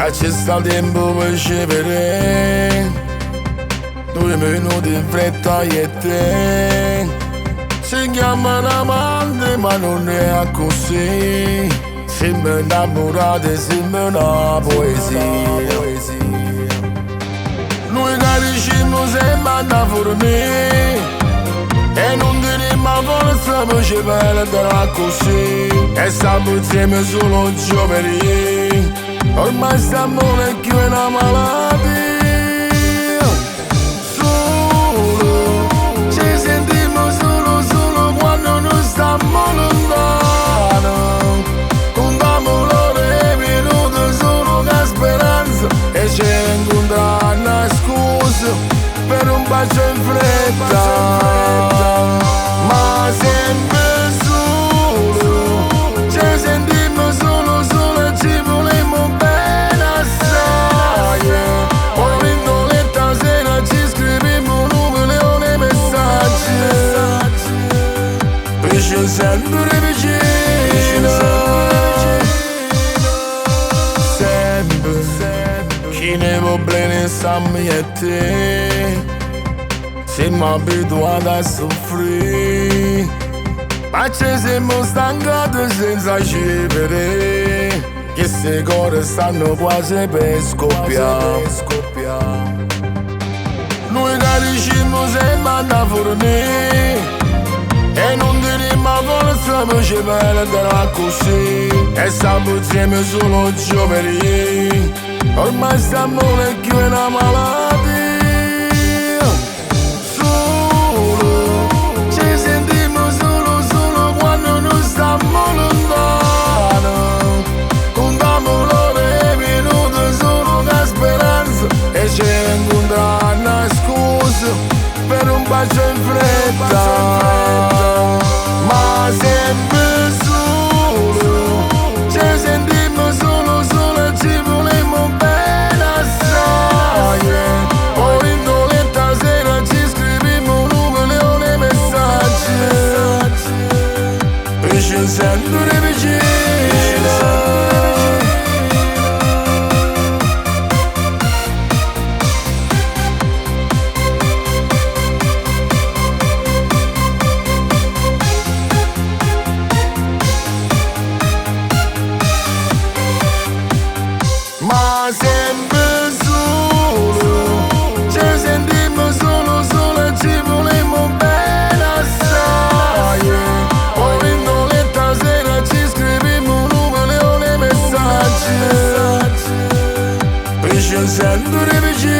Che ci sta tempo per ci vedere. 2 minuti in fretta io e te. Si chiamano amante ma non è così. Siamo innamorati, siamo una poesia. Noi che diciamo sempre da fornire e non teniamo forza per ci perdere così. E stiamo insieme solo giovedì. Ormai stiamo più una malattia. Solo, ci sentiamo solo, solo quando noi stiamo lontano. Contiamo l'ore e minuti solo che speranza e ci incontra una scusa per un bacio in fretta. Ma sempre solo, ci sentiamo solo, solo e ci vogliamo bene assai. Poi l'intoletta sera ci scriviamo un milione di messaggi. Per ci sentire vicino. Sempre, chi ne vuole bene sa me e te. Siamo abituati a soffrire. Ma ci siamo stancati senza ci vedere. Che se cuore stanno quasi per scoppiare. Noi che diciamo sempre da fornire e non teniamo forza per ci perdere così. E stiamo insieme solo giovedì. Ormai stiamo più una malattia. Solo, ci sentiamo solo, solo quando noi stiamo lontano. Contiamo l'ore e minuti solo che speranza e ci incontra una scusa per un bacio in fretta. Ma sempre solo, ci sentiamo solo, solo e ci vogliamo bene assai. Poi l'intoletta sera ci scriviamo un milione di messaggi. Per ci sentire vicino. Ma sempre solo, ci sentiamo solo, solo e ci vogliamo bene assai. Poi l'intoletta sera ci scriviamo un milione di messaggi. Per ci sentire vicino.